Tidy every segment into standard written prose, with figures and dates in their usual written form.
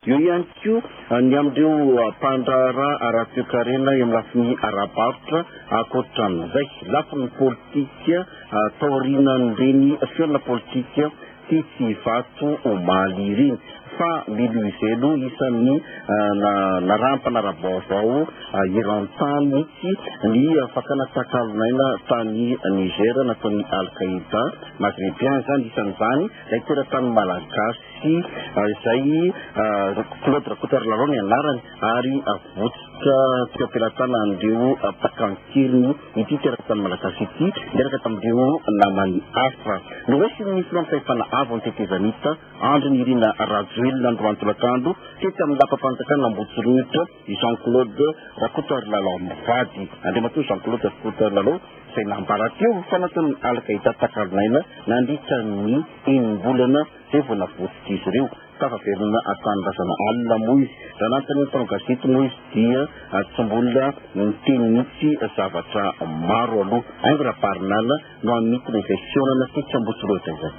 Eo ihany koa ny amin'ireo mpandraharaha ara-toekarena eo amin'ny lafiny ara-barotra. Ankoatran'izay, lafiny politika taorianan'ireny fihaonana politika tetsy Ivato omaly ireny. Fa Miluizelo isan'ny narahan'ny mpanara-baovao eran-tany mihitsy ny fakana takalon'aina tany Niger nataon'ny Al-Qaeda Maghrebien izany, isan'izany ilay teratany malagasy. sy izay Claude Rakotoarilalao ny anarany ary votsotra teo am-pelatanan'ireo mpaka an-keriny ity teratany malagasy ity niaraka tamin'ireo namany hafa. Noraisin'ny filohan'ny fahefana avo ny tetezamita Andry Nirina Rajoelina androany tolakandro tetsy amin'ny lapam-panjakana Ambohitsirohitra i Jean Claude Rakotoarilalao mivady. Andriamatoa Jean Claude Rakotoarilalao izay nambara teo fa nataon'ny Al-Qaeda takalon'aina nandritra ny enim-bolana izay vao navotsotr' izy ireo. Tafaverina an-tanindrazana alina moa izy. Raha nanontanian'ny mpanao gazety moa izy dia tsy mbola niteny mihitsy zavatra maro aloha. Haingo Rabarinala no hamintina izay fihaonana tetsy Ambohitsirohitra izay.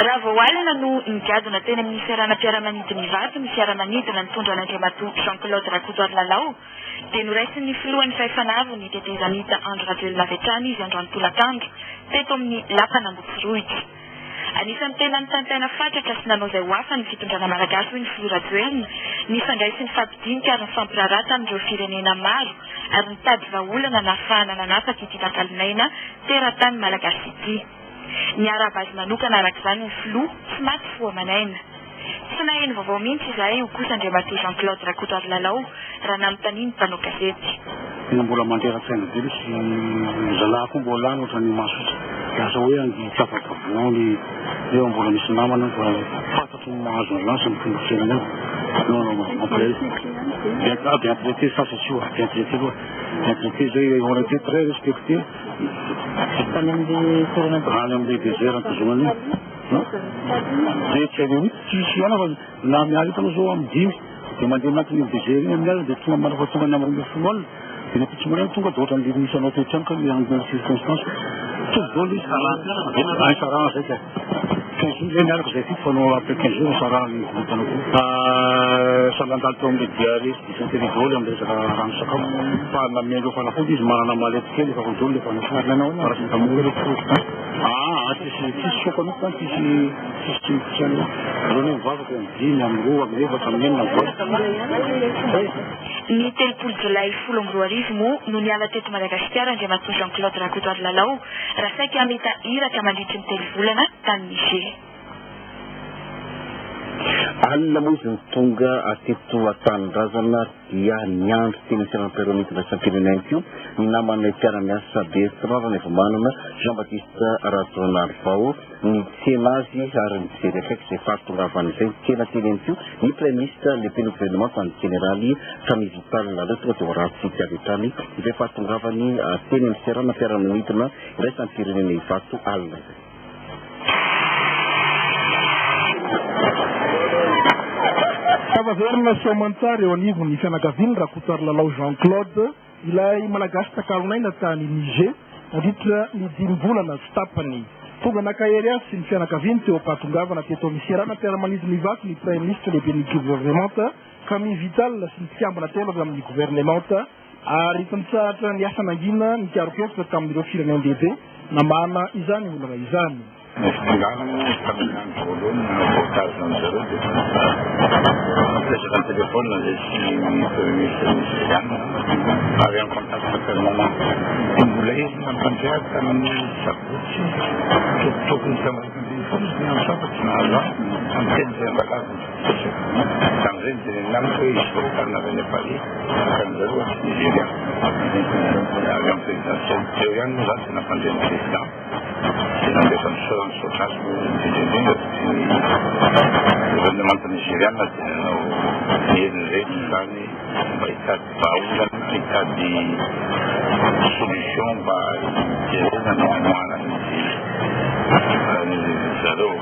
Raha vao alina no nigadona teny amin'ny seranam-piaramanidina Ivato ny fiaramanidina nitondra an'Andriamatoa Jean Claude Rakotoarilalao dia noraisin'ny filohan'ny Fahefana Avo ny tetezamita Andry Rajoelina avy hatrany izy androany tolakandro teto amin'ny lapan'Ambohitsirohitra. Anisan'ny tena nitaintaina fatratra sy nanao izay ho afany ny fitondrana malagasy hoy ny filoha Rajoelina, nifandray sy nifampidinika ary nifampiraharaha tamin'ireo firenena maro ary nitady vahaolana nahafahana nanapaka ity takalon'aina teratany malagasy ity. Niarahaba azy manokana araka izany ny filoha, tsy maty fo aman'aina. Tsy naheno vaovao mihitsy izahay, hoy kosa Andriamatoa Jean Claude Rakotoarilalao raha nanontanian'ny mpanao gazety. Tena mbola mandrera-tsaina be misy zalahy koa mbola any ohatran'ny masotra. Lasa hoe andeha hitafaka voly nefa mbola misy namana fa fantatro ny mahazo an'lah sy ny fomba fiainana eo. Non non non mampalahelo. Bien ah bien traité ça c'est sûr, bien traité aloha. Bien traité zay on était très respecté. Tany amin'le toerana Any amin'le désert Ankazonana iny. Non? Zay tsy hainay mihitsy, tsisy ihany fa na miala eto anao zao amin'ny dimy dia mandeha anatin'iny désert iny amin'ny alina dia tonga mandrapa tonga any amin'ny 12 alina dia ny ampitso maraina tonga dia ohatran'le misy anao teo an-trano ka le amin'ny circonstance. Mitovy daholo izy. Ay sarahana zay ka. 15 jours zay miaraka zay fito fa no après 15 jours sarahana ny groupe anao. Samy nandalo teo amin'le diarrhée sy dysenterie daholo amin'ny resaka rano sakafo fa namendreo fanafody izy manana mallette kely efa ho daholo le fanafody. Paracetamol. Aa tsisy tsisy choc mihitsy zany tsisy tsisy tsisy an'io. Aleo anie mivavaka eo amin'ny dimy, amin'ny roa, amin'ny efatra, amin'ny enina mivavaka. Zay. Ny 30 jolay 2010 moa no niala teto Madagasikara Andriamatoa Jean Claude Rakotoarilalao raha saika hamita iraka mandritry ny telo volana tany Niger. Alina moa izy no tonga teto an-tanindrazana dia niandry teny an-tseranam-piaramanidina iraisam-pirenena ihany koa ny namanay mpiara-miasa Bertrand Ranaivomanana, Jean Baptiste Rajaonarivao, nitsena azy ary nijery akaiky izay fahatongavany izay. Nitsena teny ihany koa ny Praiminisitra lehiben'ny governemanta ny jeneraly Camille Vital. Aleo tonga dia ho rahantsika avy hatrany izay fahatongavany teny amin'ny seranam-piaramanidina iraisam-pirenena Ivato alina izay. Tafaverina soamantsara eo anivon'ny fianakaviany Rakotoarilalao Jean Claude, ilay Malagasy takalon'aina tany Niger nandritra ny dimy volana sy tapany. Tonga nankahery azy sy ny fianakaviany teo am-pahatongavana teto amin'ny seranam-piaramanidina Ivato ny Praiminisitra lehiben'ny governemanta Camille Vital sy ny mpikambana telo avy amin'ny governemanta ary tsy nitsahatra niasa nangina nikaroka-hevitra tamin'ireo firenen-dehibe namahana izany olana izany. Ny fitondrana moa tamin'ny andro voalohany nanao voatazona an-dry zareo dia efa nampiresaka an-telefaonina izay sy ny Premier ministre nizeriana ary en contact permanent. Dia mbola izy no nampandre ahy tamin'ny sabotsy tokotokony tamin'ny 11 izy niantso ahy fa tsy nahazo ahy fa niteny izay Ambalavy ny Tamin'izay dia nitenenina amiko hoe hisy vahoakanina avy any Paris haka an-dry zareo atsy Nigeria. Avy amin'ny présidentielle teo ihany moa izany dia nampandre ny président dia nandefa ny soa nisaotra azy moa indrindra indrindra satria ny gouvernemanta nigeriana dia nanao ny heriny rehetra izany mba hitady vahaolana, hitady solution mba hijerena ny hamoahana an-dry zareo.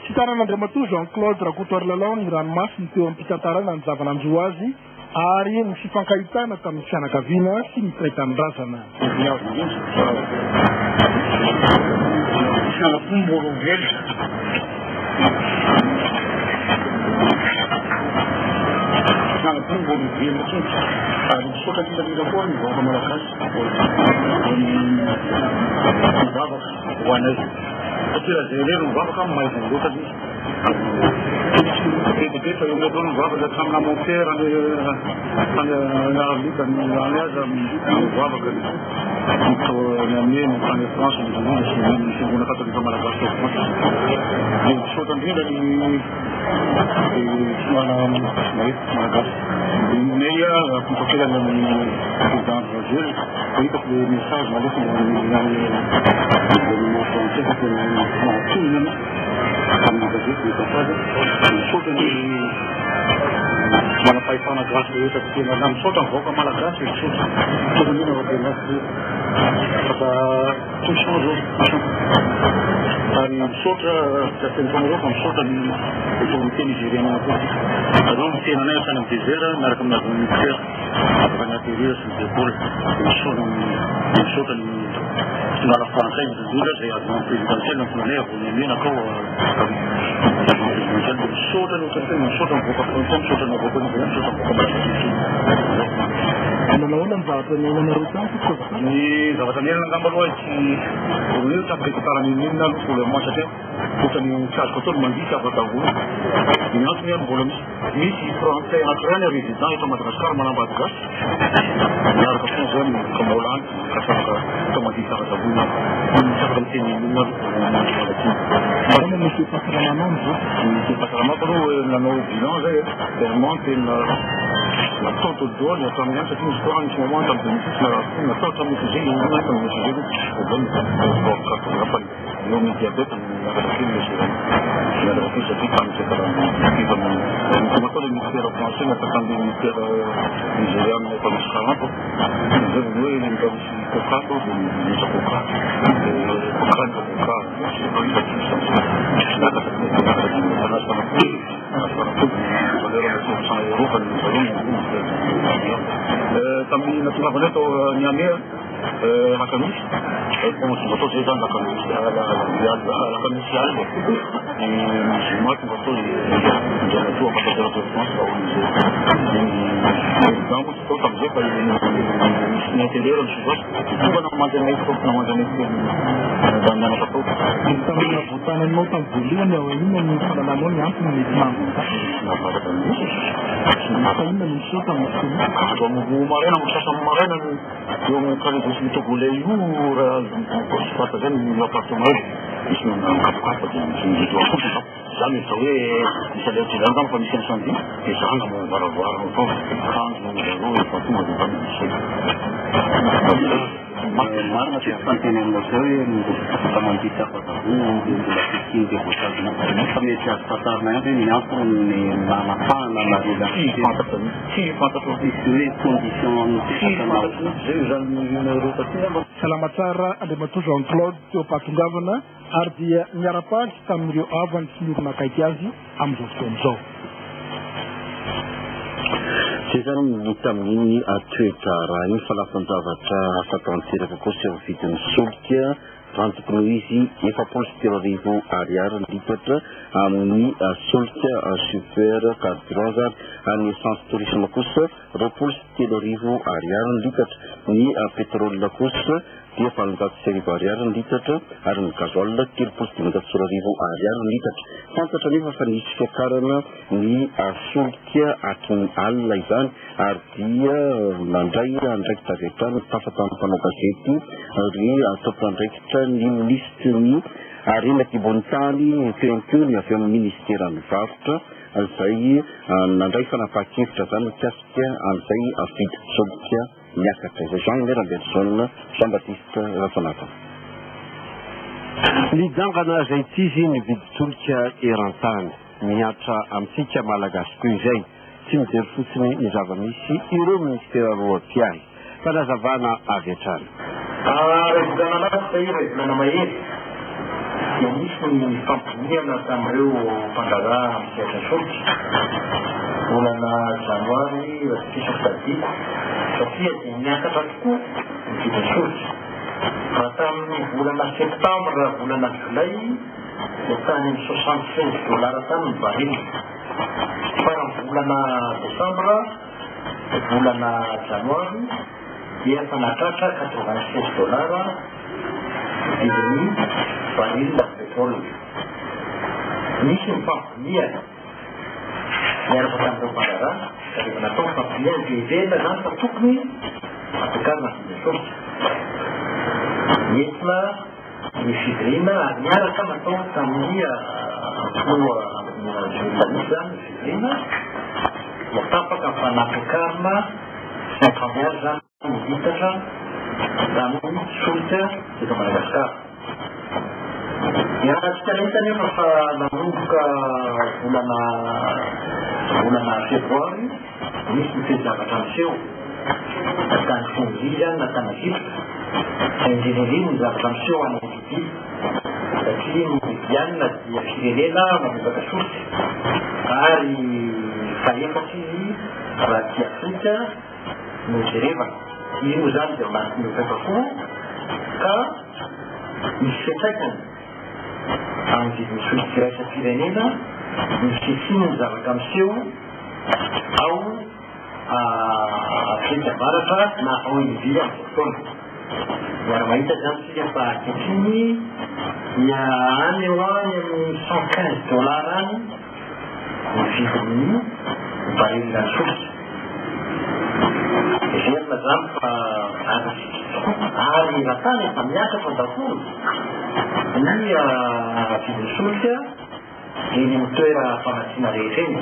Tsy tanan'Andriamatoa Jean Claude Rakotoarilalao ny ranomasony teo am-pitantarana ny zava-nanjo azy ary ny fifankahitana tamin'ny fianakaviana sy ny mpiray tanindrazana. Ny avo indrindra fa fiainam-po mbola ho velona. Io mbola miverina intsony ary misaotra indrindra indrindra koa ny vahoaka malagasy mbola mivavaka ho anay satria raha izay irery mivavaka maizina loatra ilay izy ary be dia be fa eo amin'ny aloha mivavaka hatraminà mon père any any Arlita any aza mivavaka ny ny ny tany France indrindra sy ny fiangonana katolika malagasy tao France dia misaotra indrindra ny Malagasy. Ny ampitokely any amin'ny président Andry Rajoelina fa hitako le message nalefany any amin'ny gouvernement français fa tena mahatohina anahy tamin'ny gazety nahitako azy. Misaotra ny manam-pahefana gasy rehetra tena na misaotra ny vahoaka malagasy e, misaotra. Misaotra indrindra fa tena afaka touchant zao, touchant. Ary misaotra tsy afeniko anareo fa misaotra ny autorité nigérienne koa. Zareo no tenanay hatrany amin'ny désert miaraka amin'ny avion militaire afaka ni-atterrir sy ni-décolle. Dia misaotra ny misaotra ny fitondrana frantsay indrindra izay avion présidentiel ny tenanay avy ao Niamey nankao Paris. Avion présidentiel dia misaotra ny autorité, misaotra ny vahoaka frantsay, misaotra ny vahoaka nigérienne, misaotra ny vahoaka malagasy. Nanao ahoana ny zavatra niainanareo tany tompoko azafady? Ny zavatra niainana angamba aloha tsy voalohany tsy afaka hitantara n'inon'inona aloha pour le moment satria ohatran'ny tsy azoko atao ny mandihy tsy afaka daholo. Ny antony ary mbola misy misy frantsay anankiray any résident eto Madagascar manambady gasy miaraka foana zay amin'ny mbola any ka tsy afaka atao mandihy tsara daholo tsy afaka miteny n'inon'inona aloha pour le moment mbola tsy. Ahoana ny toe-pahasalamanao amin'izao? Ny toe-pahasalamako aloha nanao bilan zay vraiment tena nataotro daholo hatramin'ny any satria nisy fotoana nisy moment tamin'ny 2006 narary fo natahotra amin'ny sujet io io tamin'ny sujet io problème angamba eo amin'ny diabète no miakatra kely le sujet miakatra kely satria tamin'ny fiakaran'ny efa tonga tao le ministère français miaraka tamin'le ministère nigériane efa misy 40 izay vao hoe mba misy coca tao dia misy coca dia coca ny coca miakatra miakatra anazy fanafody valeur 100 euros fa ny valeur tamin'ny natongavanay tao Niamey Alakamisy tonga tao zay zany Alakamisy Alakamisy alina ny zoma tonga tao Andriamatoa ambassadeur de France tao amin'izay ny président moa tsy tao tamin'izay fa ministre ny intérieur ny sous tonga namangy anay tao namangy anay teny mianaka tao. Tamin'ny navoatananao tamin'ny voalohany ao inona no fahalalanao ny antony mety maha Tsy nahafantatra mihitsy. Fa inona no niseho tamin'ny fotoana io? Andro amin'ny maraina, amin'ny sasany maraina no eo amin'ny Carré sy Togolais io raha fantatra zay ny appartement io. Misy mikapokapoka dia misy mihidy ao. Za mihevitra hoe misy alerte zany angamba fa misy incendie dia za namoha varavarana tao kanjo zareo efa tonga dia efa misy. Marina tsy fanonteny aminao izao hoe mbola tsy afaka mandihy afa-daholo ny mbola fisian'ireo voatazona fa mety azo fantarina ihany ve ny antony nanapahana anareo Tsy fantatro mihitsy, tsy fantatro. Misy hoe condition Tsy fantatro mihitsy zay zany nareo taty angamba. Salama tsara Andriamatoa Jean Claude teo am-pahatongavana ary dia niara-paly tamin'ireo havany sy ny olona akaiky azy amin'izao fotoana izao. Izay izany ny tamin'iny toe-draharaha iny fa lafin-javatra hafa tanteraka kosa eo amin'ny vidin'ny solika raha ny tokony ho izy 3040 ariary ny litatra amin'ny solika super carburant izany ary ny essence tourisme kosa 3020 ariary ny litatra, ny pétrole kosa dia 1800 ariary ny litatra ary ny gasoil 2530 ariary ny litatra. Fantatra anefa fa nisy fiakarana ny solika hatry ny alina izany ary dia nandray andraikitra avy hatrany nitafa tamin'ny mpanao gazety ry tompon'andraikitra ny minisitry ny harena an-kibon'ny tany teo ihany koa ny avy amin'ny minisiteran'ny varotra izay nandray fanapahan-kevitra izany mikasika an'izay vidin-tsolika miakatra izay. Jean Aimé Rabearison, Jean Baptiste Rajaonarivelo. Nidangana izay tsy izy ny vidin-tsolika eran-tany. Mihatra amintsika Malagasy koa izay. Tsy mijery fotsiny ny zava-misy ireo minisitera roa mpiahy. Fanazavana avy hatrany. Iray volana lasa izay, iray volana mahery, dia nisy ny fifampidinihana tamin'ireo mpandraharaha amin'ny sehatra solika, volana janoary raha tsy diso ny fitadidiako, satria dia niakatra tokoa ny vidin'ny solika. Raha tamin'ny volana septambra, volana jolay dia tany amin'ny 76 dollars tany ny baril, fa raha ny volana desambra. volana janoary dia efa nahatratra 96 dollars ny vidin'ny baril pétrole. Nisy ny fampidinihana niaraka tamin'ireo mpandraharaha ka rehefa natao ny fampidinihana dia heverina izany fa tokony hampiakarina ny vidin'ny solika. Nentina ny fivoriana ary niaraka natao tamin'ny filoha Andry Rajoelina mihitsy izany ny fivoriana dia tapaka fa nampiakarina 50 ariary izany ny litatra tamin'ny solika eto Madagasikara. Niarahantsika nahita anefa fa nanomboka volana volana febroary nisy ny toe-javatra niseho na tany Tunisie izany na tany Egypte fa indrindra indrindra ny zavatra miseho any Libye satria ny Libyana dia firenena mamokatra solika ary fahefatra izy raha aty Afrika no jerevana. Izy moa izany dia ao anatin'ny OPEP koa ka misy fiantraikany amin'ny vidin'ny solika iraisam-pirenena ny fisian'ny zavatra miseho ao Afrika Avaratra na ao Libya amin'izao fotoana. Miara-mahita izany isika fa ankehitriny dia any ho any amin'ny 115 dollars any ny vidin'ny baril solika. Heverina izany fa azo Ary eran-tany efa miakatra daholo ny vidin'ny solika eny amin'ny toeram-pamatsiana rehetra eny.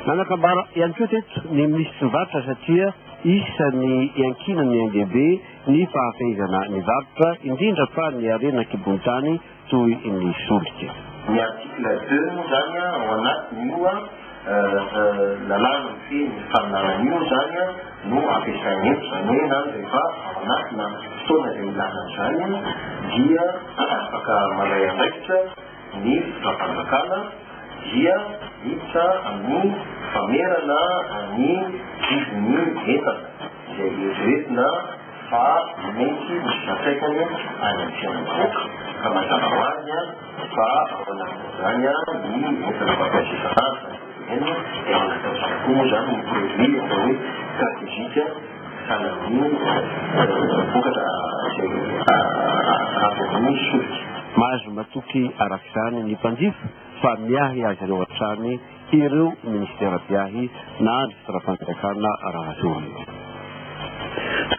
Nanakambara ihany koa teto ny minisitry ny varotra satria isan'ny iankinan'ny ain-dehibe ny fahafehezana ny varotra, indrindra fa ny harena an-kibon-tany toy ny solika. Ny article deux moa izany ao anatin'io lalàna mifehy ny faninanana io izany no ampiasaina eto, izany hoe izany rehefa ao anatina fotoana izay ilana an'izany dia afaka mandray andraikitra ny fitondram-panjakana dia miditra amin'ny famerana ny vidin'ny entana izay eritreretina fa mety misy fiantraikany any amin'ny fiainam-bahoaka ka mazava ho azy fa ao anatin'izany ny entana mampiasa isan'andro izany dia ao anatin'izany koa moa izany ny produit atao hoe stratégique sahala amin'ny vokatra izay avy amin'ny solika. Mahazo matoky araka izany ny mpanjifa fa miahy azy ireo hatrany ireo minisitera mpiahy na ny fitondram-panjakana rahateo.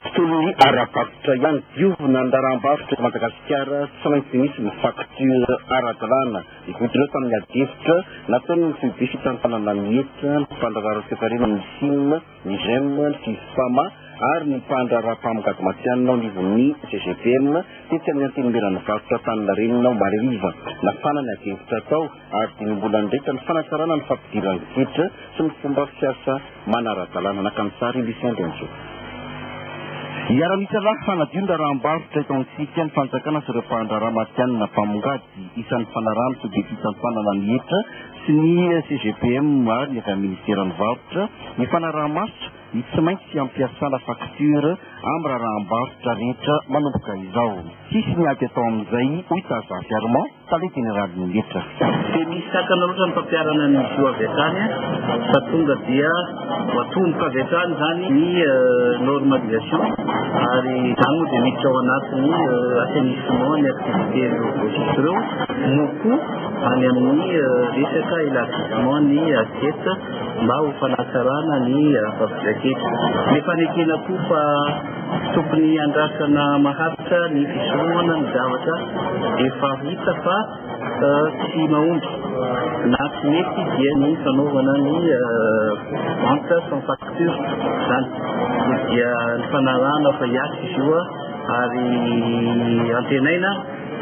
Tontolon'ny ara-barotra ihany, diovina ny raharaham-barotra eto Madagasikara, tsy maintsy misy ny facture ara-dalàna. Nivoitra ireo tamin'ny adihevitra nataon'ny foibe fitantanana ny hetra, ny mpandraharaha ara-toekarena amin'ny sim, ny Gem, ny Fifama ary ny mpandraharaha mpamongady matihanina ao anivon'ny CGPM tetsy amin'ny Antenimieran'ny varotra Antaninarenina omaly hariva. Nafana ny adihevitra tao ary dinim-bola ndraika ny fanatsarana ny fampidiran-ketra sy ny fomba fiasa manara-dalàna. Naka ny sary i Lucien Andriantsoa. Hiara-misalahy hanadio ny raharaham-barotra eto amintsika ny fanjakana sy ireo mpandraharaha matihanina mpamongady isan'ny fanarahan'ny foibem-pitantanana ny hetra sy ny CGPM ary ny avy amin'ny ministeran'ny varotra ny fanaraha-maso ny tsy maintsy hampiasana facture amin'ny raharaham-barotra rehetra manomboka izao. Hisy ny ady atao amin'izay, hoy Tazafy Armand. Tale jeneralin'ny hetra. Tsy dia misy sakana loatra ny fampiharana ny zo avy hatrany fa tonga dia ho atomboka avy hatrany izany ny normalisation ary izany moa dia miditra ao anatin'ny assainissement ny activité ireo grossistes ireo no koa any amin'ny resaka élargissement ny assiette mba ho fanatsarana ny fampidiran-ketra. Ny fanekena koa fa Tsy tokony handrasana maharitra ny fisorohana ny zavatra efa hita fa tsy mahomby na tsy mety dia ny fanaovana ny vente sans facture izany dia ny fanarahana fa hiasa izy io ary antenaina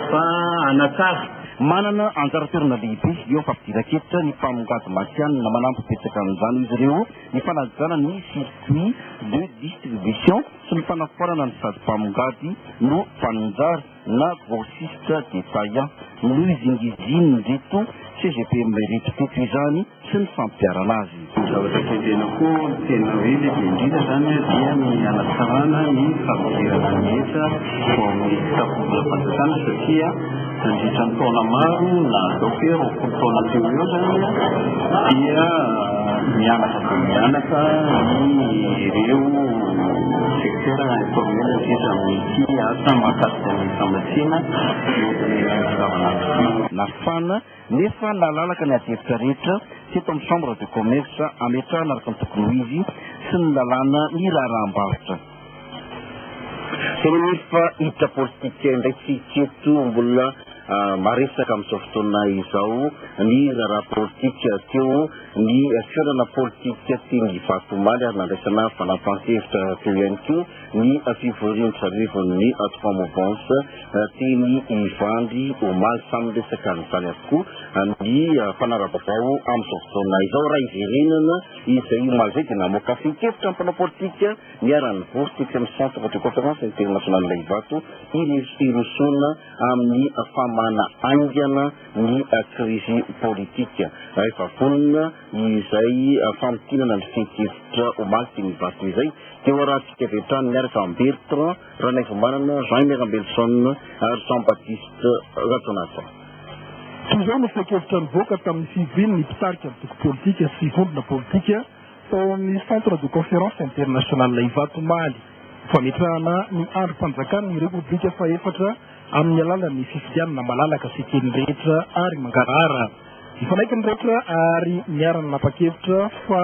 fa hanatsara. Manana anjara toerana lehibe eo amin'ny fampidiran-ketra ny mpamongady matihanina. Manampy betsaka amin'izany izy ireo ny fanajana ny circuit de distribution sy ny fanafoanana ny sady mpamongady no mpaninjara na grossiste détaillant nohizingizinin'ireto CGPM ireto teto izany sy ny fampiharana azy. Ny zavatra kendrena koa ny tena hoe lehibe indrindra izany dia ny hanatsarana ny fampidirana ny hetra ao amin'ny kitapom-bolam-panjakana satria. Nandritra ny taona maro na ataoko hoe 20 taona teo ho eo izany dia mianaka dia mianaka ny ireo secteur informel indrindra amin'ity asa mahakasika ny famatsiana eo amin'ny andavanandro ity. Nafana nefa nalalaka ny adihevitra rehetra teto amin'ny Chambre de Commerce hametrahana araka ny tokony ho izy sy ny lalàna ny raharaham-barotra. Tena nefa hiditra politika indray tsika eto, mbola maresaka amin'izao fotoana izao ny raharaha politika. Teo ny fihaonana politika teny Ivato omaly ary nandraisana fanapahan-kevitra teo ihany koa ny fivorian-dry zareo trois mouvances teny Ivandry omaly. Samy niresaka an'izany avokoa ny mpanara-baovao amin'izao fotoana izao. Raha hiverenana izay omaly izay dia namoaka fehin-kevitra ny mpanao politika Niara-nivory tetsy amin'ny Centre de Conférence International Ivato hirosoana amin'ny famahana haingana ny krizy politika. Efa vonona izay famintinana ny fehin-kevitra omaly teny Ivato izay dia ho arahantsika avy hatrany miaraka amin'i Bertrand Ranaivomanana, Jean Aimé Rambelison ary Jean Baptiste Rajaonarison. Toy izao no fehin-kevitra nivoaka tamin'ny fivorian'ny mpitarika antoko politika sy vondrona politika Tao amin'ny Centre de Conférence International Ivato omaly, fametrahana ny andrim-panjakan'ny Repoblika fahefatra amin'ny alalan'ny fifidianana malalaka sy eken'ny rehetra ary mangarahara. Nifanaiky ny rehetra ary niara-nanapa-kevitra fa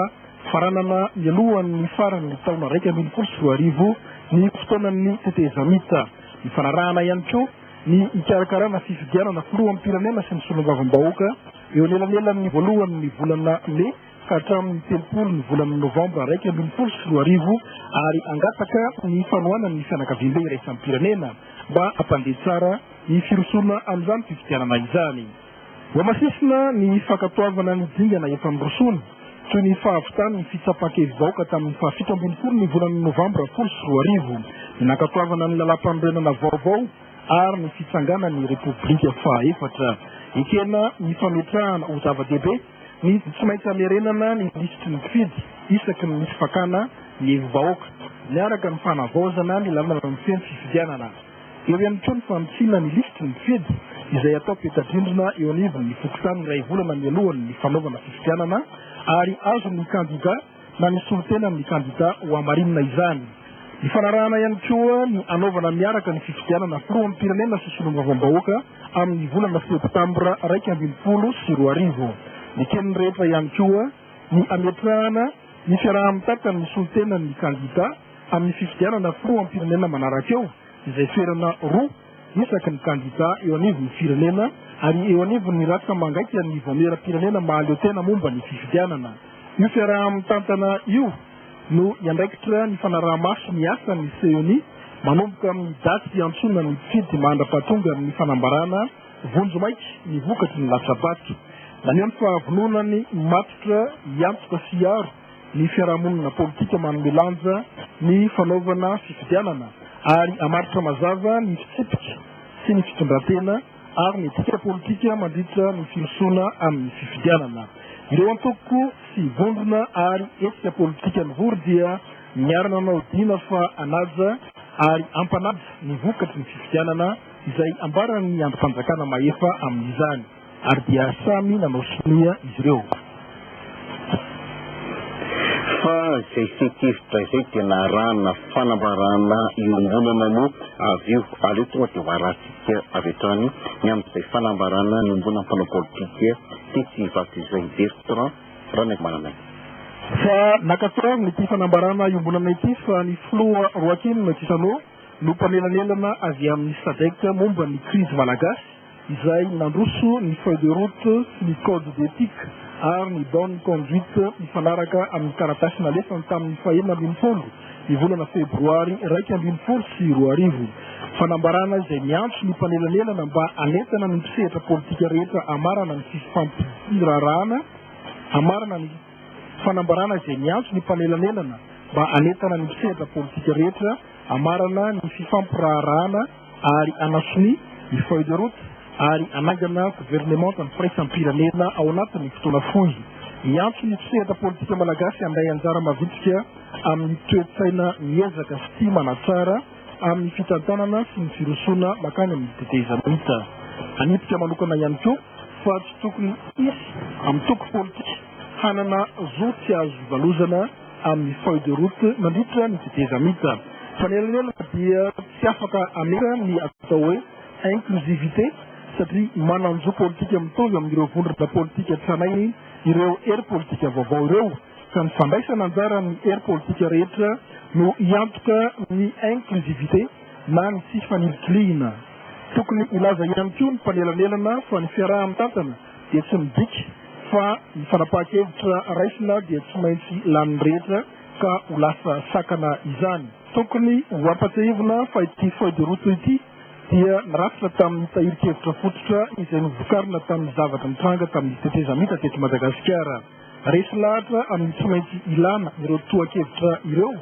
faranana mialohan'ny faran'ny taona 2011 ny fotoanan'ny tetezamita. Nifanarahana ihany koa ny hikarakarana fifidianana filoham-pirenena sy ny solombavambahoaka eo anelanelan'ny voalohan'ny volana mey ka hatramin'ny 30 ny volana novambra 2011 ary hangataka ny fanohanan'ny fianakaviambe iraisam-pirenena mba hampandeha tsara ny firosoana amin'izany fifidianana izany. Hohamafisina ny fankatoavana ny dingana efa nirosoana, toy ny fahavitan'ny fitsapan-kevi-bahoaka tamin'ny faha 17 ny volana novambra 2010, ny nankatoavana ny lalàmpanorenana vaovao ary ny fitsanganan'ny Repoblika fahaefatra. Ekena ny fametrahana ho zava-dehibe Ny tsy maintsy hamerenana ny lisitry ny mpifidy isaky ny misy fakana ny hevi-bahoaka, miaraka ny fanavaozana ny lalana mifehy ny fifidianana. Eo ihany koa ny fanitsiana ny lisitry ny mpifidy izay atao peta-drindrina eo anivon'ny fokontany iray volana mialohan'ny fanaovana fifidianana ary azon'ny kandida na ny solontenan'ny kandida hohamarinina izany. Nifanarahana ihany koa ny hanaovana miaraka ny fifidianana filoham-pirenena sy solombavambahoaka amin'ny volana septambra 2011. Neken'ny rehetra ihany koa ny hametrahana ny fiaraha-mitantan'ny solontenan'ny kandida amin'ny fifidianana filoham-pirenena manaraka eo, izay toerana roa isaky ny kandida eo anivon'ny firenena ary eo anivon'ny rantsa-mangaikan'ny vaomieram-pirenena mahaleotena momba ny fifidianana. Io fiaraha-mitantana io no hiandraikitra ny fanaraha-maso ny asan'ny CENI manomboka amin'ny daty fiantsoana ny mpifidy mandra-pahatonga amin'ny fanambarana vonjimaika ny vokatry ny latsa-bato. Naneho ny fahavononany matotra hiantoka sy hiaro ny fiarahamonina politika manome lanja ny fanaovana fifidianana ary hamaritra mazava ny fitsipika sy ny fitondran-tena ary ny etika politika mandritra ny firosoana amin'ny fifidianana. Ireo antoko sy vondrona ary hetsika politika nivory dia niara-nanao dina fa hanaja ary hampanaja ny vokatry ny fifidianana izay ambaran'ny andrim-panjakana mahefa amin'izany ary dia samy nanao sonia izy ireo. Fa izay fehin-kevitra izay dia narahana fanambarana iombonana moa avy eo. Aleo tonga dia ho arahantsika avy hatrany ny amin'izay fanambarana niombonan'ny mpanao politika tetsy Ivato izay. Bertrand Ranaivomananaina. Fa nankatoavina ity fanambarana iombonana ity fa ny filoha Joaquim Chissano no mpanelanelana avy amin'ny Sadec momba ny krizy malagasy izay nandroso ny feuille de route sy ny code d'éthique ary ny bonne conduite mifanaraka amin'ny taratasy nalefany tamin'ny faha-16 ny volana febroary 2011. Fanambarana izay miantso ny mpanelanelana mba hanentana ny mpisehatra politika rehetra hamarana ny fifampiraharahana hamarana ny Fanambarana izay miantso ny mpanelanelana mba hanentana ny mpisehatra politika rehetra hamarana ny fifampiraharahana ary hanasonia ny feuille de route ary hanangana governemantan'ny firaisam-pirenena ao anatin'ny fotoana fohy. Miantso ny mpisehatra politika malagasy handray anjara mavitrika amin'ny toe-tsaina miezaka sy tia manatsara amin'ny fitantanana sy ny firosoana mankany amin'ny tetezamita. Hanipika manokana ihany koa fa tsy tokony hisy antoko politika hanana zo tsy azo ivalozana amin'ny feuille de route mandritra ny tetezamita. Mpanelanelana dia tsy afaka hametra ny atao hoe inclusivité satria manan-jo politika mitovy amin'ireo vondrona politika tranainy ireo hery politika vaovao ireo ka ny fandraisana anjara amin'ny hery politika rehetra no hiantoka ny inclusivité na ny tsy fanilikilihina. Tokony hilaza ihany koa ny mpanelanelana fa ny fiaraha-mitantana dia tsy midika fa ny fanapahan-kevitra raisina dia tsy maintsy lanin'ny rehetra ka ho lasa sakana izany. Tokony ho ampatsiahivina fa ity feuille de route ity dia narafitra tamin'ny tahirin-kevitra fototra izay novokarina tamin'ny zavatra nitranga tamin'ny tetezamita teto Madagasikara. Resy lahatra amin'ny tsy maintsy ilana ireo tohan-kevitra ireo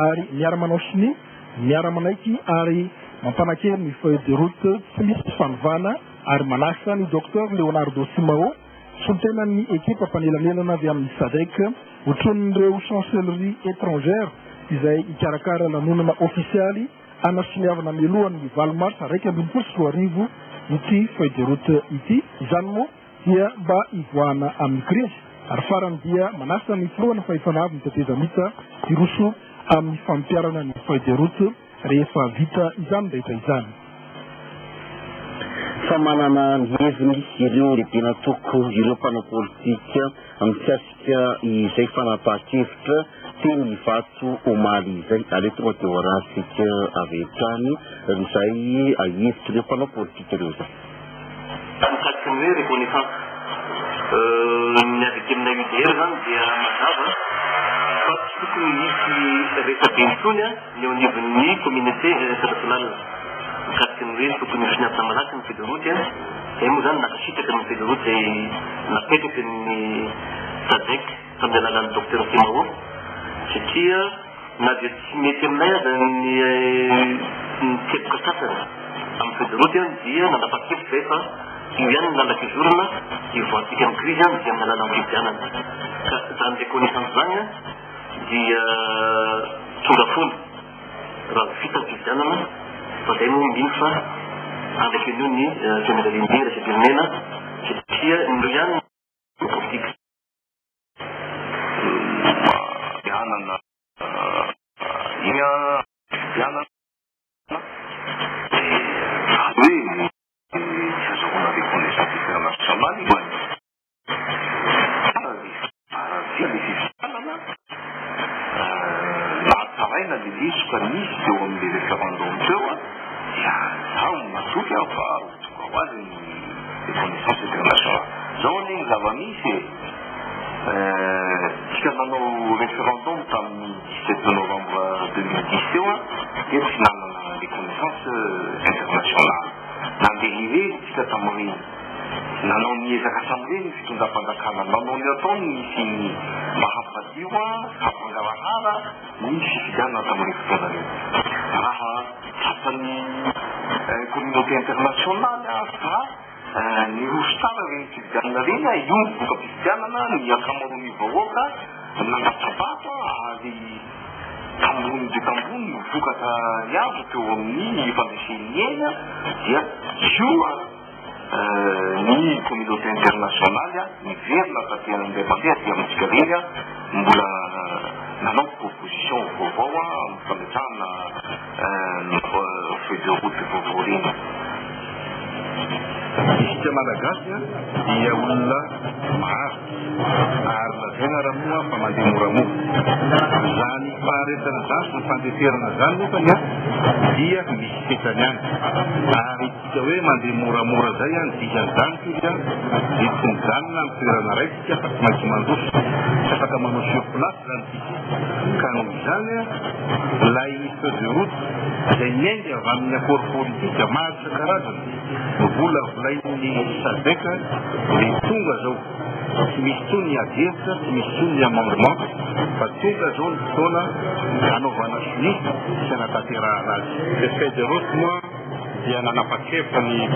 ary miara-manao sonia, miara-manaiky ary mampanan-kery ny feuille de route tsy misy fanovana ary manasa ny Docteur Leonardo Simao, solontenan'ny ekipa mpanelanelana avy amin'ny Sadec, hotronin'ireo chancelleries étrangères izay hikarakara lanonana ofisialy hanasoniavana mialohan'ny 8 marsa 2011 ity feuille de route ity. Izany moa dia mba hivoahana amin'ny krizy. Ary farany dia manasa ny filohana fahefana avy ny tetezamita hiroso amin'ny fampiharana ny feuille de route rehefa vita izany rehetra izany. Fa manana ny heviny ireo lehiben'antoko ireo mpanao politika mikasika izay fanapahan-kevitra teny Ivato omaly izay. Aleo tonga dia ho arahantsika avy hatrany izay hevitr'ireo mpanao politika ireo izay. Mikasika ny hoe reconnaissance ny avy aty aminay UDR izany dia mazava fa tsy tokony hisy resabe intsony ny eo anivon'ny communauté internationale mikasika ny hoe tokony ho soniavina malaky ny feuille de route. Izay moa izany nankasitraka ny feuille de route izay napetraky ny SADC tamin'ny alalan'ny Docteur Simao satria na dia tsy mety aminay aza ny ny teboka sasany amin'ny feuille de route dia nanapa-kevitra izahay fa io ihany ny lalan-kizorana hivoahantsika amin'ny krizy dia amin'ny alalan'ny fifidianana. Ka izany reconnaissance izany dia tonga foana raha vita ny fifidianana fa izay moa mino fa handraiky an'io ny fianakaviambe iraisam-pirenena satria ireo ihany no politika. Fifidianana iny an, fifidianana dia hoe tsy azahoana reconnaissance internationale io an. Raha vita ilay fifidianana, nahataraina ilay lesoka nisy teo amin'ilay référendum teo dia izaho matoky aho fa ho tonga ho azy ny reconnaissance internationale. Izao anie ny zava-misy e! Tsika nanao référendum tamin'ny 17 novembre 2010 teo dia tsy nanana reconnaissance internationale. Nandeha irery tsika tamin'ireny. Nanao ny ezaka samirery ny fitondram-panjakana. Nanao ny ataony ny ceni mba hampadio hampangarahara ny fifidianana tamin'ireny fotoana ireny. Raha tratran'ny communauté internationale fa niroso tsara ireny fifidianana ireny, io ny voka-pifidianana, ny ankamaroan'ny vahoaka nandatsa-bato ary tambony dia tambony ny vokatra azo teo amin'ny fandresen'ny eny dia io ny communauté internationale niverina taty indray mandeha aty amintsika ireny mbola nanao proposition vaovao amin'ny fametrahana feuille de route vaovao ireny. Isika Malagasy dia olona maharitra ary lazaina ara moa fa mandeha moramora. Izany faharetana izany sy ny fandeferana izany nefany dia misy fetrany ihany. Ary isika hoe mandeha moramora izay ny dikan'izany akory dia tsy mijanona amin'ny toerana iray isika fa tsy maintsy mandroso. Tsy afaka manao sur place izany isika. Ka noho izany ilay feuille de route izay niainga avy amin'ny accord politique maro isan-karazany novolavolain'ny SADC dia tonga izao. Tsy misy intsony ny ady hevitra, tsy misy intsony ny amendement fa tonga izao ny fotoana hanaovana sonia sy hanatanterahana azy. Ilay feuille de route moa dia nanapa-kevitra ny.